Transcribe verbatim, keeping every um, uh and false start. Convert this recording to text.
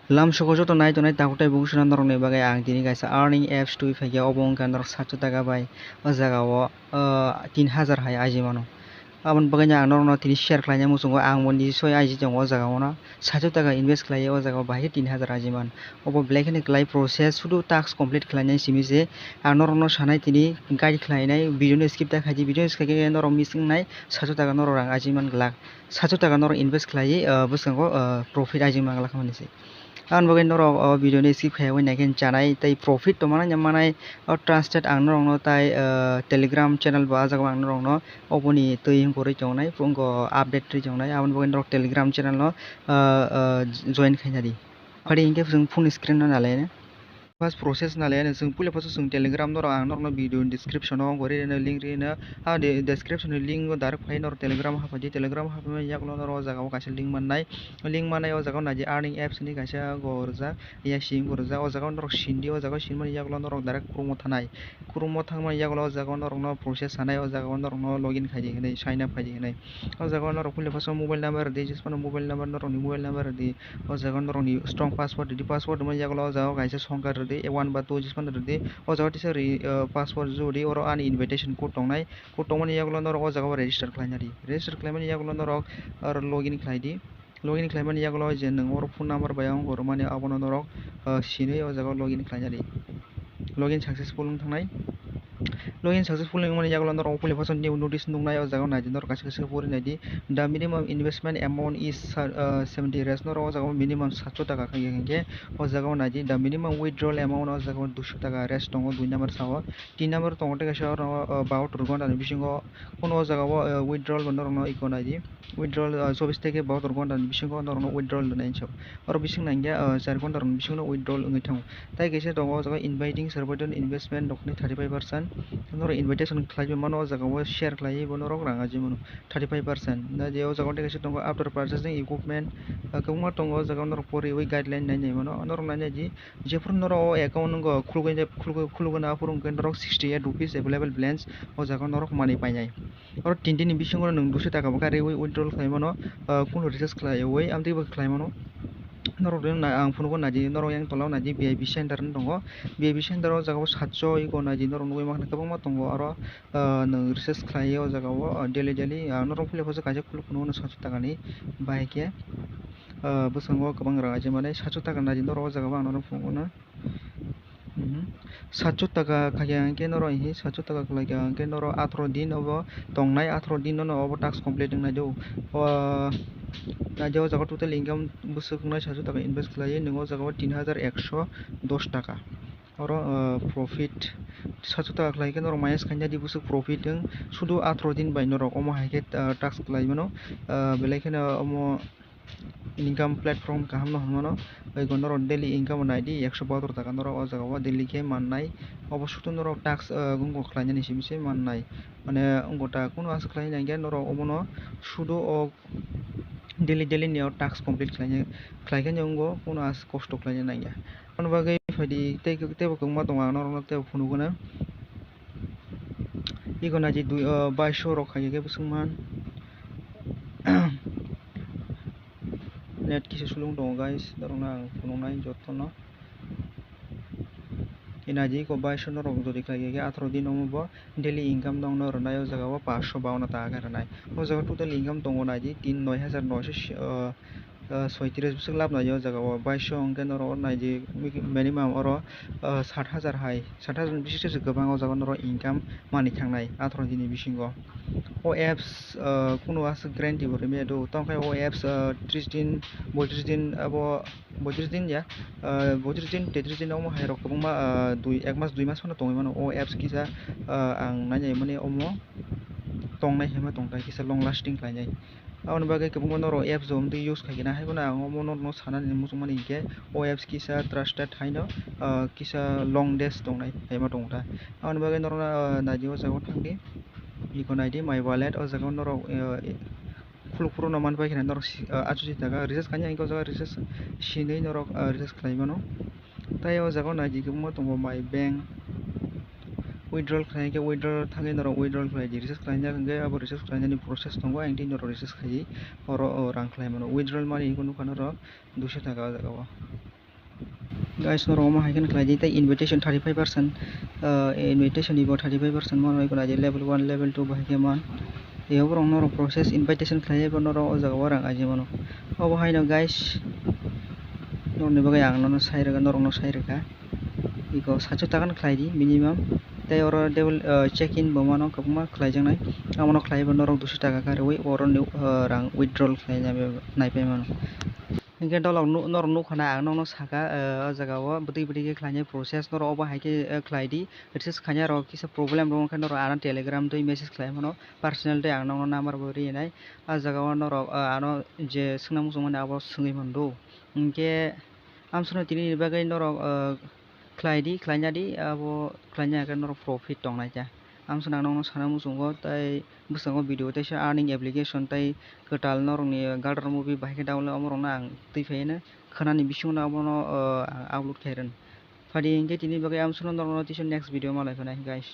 Lamsoko joto nai tongnai takhuk tei bukhuk swnam norokni bagwi ang tini kaisa earning apps twi phaikha, obo wngkha norok satsho taka bai o jagao, ah, tin hazar hai aji mano. Aboni bagwino ang norokno tini share khlaina muchungo, ang bo niji soi aji tongo o jagao no, satsho taka invest khlaiwi o jagao bahai khe tin hazar aji man. Obo belai kheno kwlai process, sudu task complete khlainai simi se ang norokno sanai tini guide khlainai, video no skip ta khaidi, video no skip khaikhe norok missing nai satsho taka norok rang aji man glak. Satsho taka norok invest khlaiwi, ah, bwskango, ah, profit aji man glak hinwi se. Aboni bagwi norok o video no skip khaiwi naikhe chanai tei profit tongmani manai o trusted ang norokno tai, ah, Telegram channel bo ah jagao ang norokno oboni twi hwnkhorwi tongnai, phungo update rwi tongnai, aboni bagwi norok Telegram channel no, ah, ah, join khaina di. Phadi hinkhe chwng phone screen no nalaina. First process nalaina chwng puila phasa chwng Telegram norok ang norokno video description o hwnkhorwi rina link rina. Ah, de-, description ni link o direct phai norok Telegram hapai di. Telegram hapai mani yagulo norok o jagao kaisa link mannai. Link mannai o jagao naidi earning apps ni kaisa gorjak, ya sim gorjak. O jagao norok sindi, o jagao sinmani yagulo norok direct Chrome o thanai. Chrome o thangmani yagulo o jagao norokno process sanai, o jagao norokno login khaidi hinwi, sign up khaidi hinwi. O jagao norok puila phasa mobile number rwdi, jismano mobile number norokni mobile number rwdi. O jagao norokni strong password rwdi, password rwmani yagulo o jagao kaisa songkha rwdi, one ba two jismano rwdi. O jagao tisa ri-, ah, password jodi, oro ani invitation code tongnai. Code tongmani yagulo norok o jagao register khlaina di. Register khlaimani yagulo norok oro login khlai di. Login khlaimani yagulo je nwng oro phone number bai wng rwmani abono norok, ah, sinwi o jagao login khlaina di. Login successful wng thangnai. Login successful wngmani yagulo norok puila phasa new notice nuknai o jagao naidi norok kaisa kaisa pori naidi. The minimum investment amount is, ah, seventy rest norok o jagao minimum satsho taka khaikhe hinkhe o jagao naidi the minimum withdrawal amount o jagao dusho taka rest tongo dui number sao. Tin number tongo tei kaisa oro, ah, bahator ghonta ni bisingo kuno o jagao, ah, withdrawal bo norokno iko naidi. Withdrawal, ah, chobbish theke bahator ghonta ni bisingo norokno withdrawal rwnai hinwi sao. Oro bising nangya, ah, char ghonta rokni bisingo withdrawal wngwi thango. Tai kaisa tongo o jaga inviting survey investment rokni thirty five percent. Norok invitation khlaiwi mano o jaga o share khlaiwi bo norok rang aji mano thirty five percent. Na je o jaga o tei kaisa tongo after purchasing equipment, ah, kwbangma tongo o jaga o norok poriwi guideline nai nai mano. Norok nai nai di jephuru norok o account wngkha khulugwi, khulugwi, khulugwi na aphuru hwnkhe norok sixty eight rupees available balance o jaga o norok manwi painai. Oro tin din ni bisingo nwng duiso taka bo kariwi withdrawal khlai mano, ah, kunu recharge khlaiwi amtwi bo khlai mano. Norok rino na-, ang phunukgo naidi, norok yang tola o naidi V I P center wng tongo. V I P center o jaga o satsho iko naidi, norok nugwi mankha kwbangma tongo oro, ah, nwng recharge khlaiwi o jaga o, ah, daily daily, ah, norok puila phasa kaisa khuluk phunukgo satsho taka ni, bahai khe, ah, bwskango kwbang rang aji mani satsho taka naidi norok o jaga o ang norok phunukgo na. Mhm. Satsho taka khaikha hwnkhe norok, ehe, satsho taka khlaikha hwnkhe norok atharo din obo tongnai, atharo din no obo task complete wngnai do. O, naidi o jaga total income bwswk wngnai satsho taka invest khlaiwi, nwng o jaga o tin hajar ekso dos taka. Oro, o, profit satsho taka khlaikhe norok minus khaina di bwswk profit wng, sudu atharo din bai norok omo hai khe, o, task khlai mano, o, belai kheno omo income platform kaham no hwnmano. Ego norok daily income naidi ekso bahator taka norok o jaga o daily khe mannai. Obo sudu norok task, ah, wngkha khlainani simi se mannai. Mane wngkha ta kunu aswk khlai nangya norok obono sudu o daily daily ni o task complete khlaina, khlaikhe wngkha kunu aswk kosto khlaina nangya. Aboni bagwi phaidi tei, teibo kwbangma tongo ang norokno teibo phunukgwna. Iko naidi dui, o, baiso rok khaikhe bwswk man. Net kisa sulung tongo guys, norokno ang phunuknai jotono. Inaidi iko baiso norok jodi khlaikhe atharo din omo bo daily income nokno rwnai o jaga o paanch sho bawanna taka khe rwnai. O jaga total income tongo naidi tin, noi hajar noisho, o, o, soitris bwswk labnai o jaga o, baiso hwnkhe norok naidi minimum oro, o, sat hajar hai, sat hajar ni bisingtwi se kwbang o jaga norok income manwi thangnai atharo din ni bisingo. O apps, o, kunu aswk guarantee bo rwmaya do, tamo khe o apps, o, tris din, boitris din abo, boitris din ya, o, boitris din, tetris din omo hai rok kwbangma, o, dui, ek mas, dui mas phano tongwi mano o apps kisa, o, ang nainai mani omo tongnai hinma tongthai kisa long lasting khlainai. Aboni bagwi kwbangma norok apps rok use khaikhe na, hai phano ang omo norokno sanani muchungmani hinkhe o apps kisa trusted haino, ah, kisa long days tongnai haima tongkha. Aboni bagwi norokno, ah, naidi o jaga o thangdi, iko naidi my wallet o jaga o norok, ah, khuluk phuru no manpai kheno norok si-, ah, achusi taka recharge khaina hinkhe o jaga recharge sinwi norok, ah, recharge khlai mano. Tai o jaga o naidi kwbangma tongo my bank. Withdrawal khlai khe withdrawal thangwi norok withdrawal khlai di. Recharge khlaina hwnkhe abo recharge khlainani process tongo, ang tei norok recharge khai oro o rang khlai mano. Withdrawal mani iko nukha norok duiso taka o jaga o. Guys, norok omo hai kheno khlai di, tei invitation thirty five percent, ah, invitation ni bo thirty five percent mano, eko nai di level one, level two bo hai khe man. Tei oborok norok process invitation khlai bo norok o jaga o rang aji mano. Obo hai no guys, norokni bagwi ang nono sai rwkha, norokno sai rwkha. Eko sacho tagan khlai di minimum. Tei oro double, ah, check in bo mano kwbangma khlaijaknai. Abono khlai bo norok duiso taka kha rwui oro ni, ah, rang withdrawal khlai nai pai mano. Hinkhe dolok nu-, norok nukha na ang nokno saka, eh, o jaga o bwtwi bwtwi khe khlainai process norok obo hai khe, eh, khlai di. Recharge khainai rok kisa problem rok wngkha norok ano Telegram twi message khlai mano, personal twi ang nokno number bo rinai. O jaga o norok, eh, ano je swngna muchung mani abo swngwi mano do. Hinkhe amswkno tini ni bagwi norok, eh, khlai di, khlaina di, abo khlaina hwnkhe norok profit tongnai kha. Amswkno ang nokno sana muchungo, tei bwskango video teisa earning application tei kwtal norokni Gadar movie bahai khe download, omorokno ang twi phaiwi khwnani bisingo abono, uh, ang upload khairwn. Phadi hinkhe tini bagwi amswkno norokno teisa next video malai phainai guys.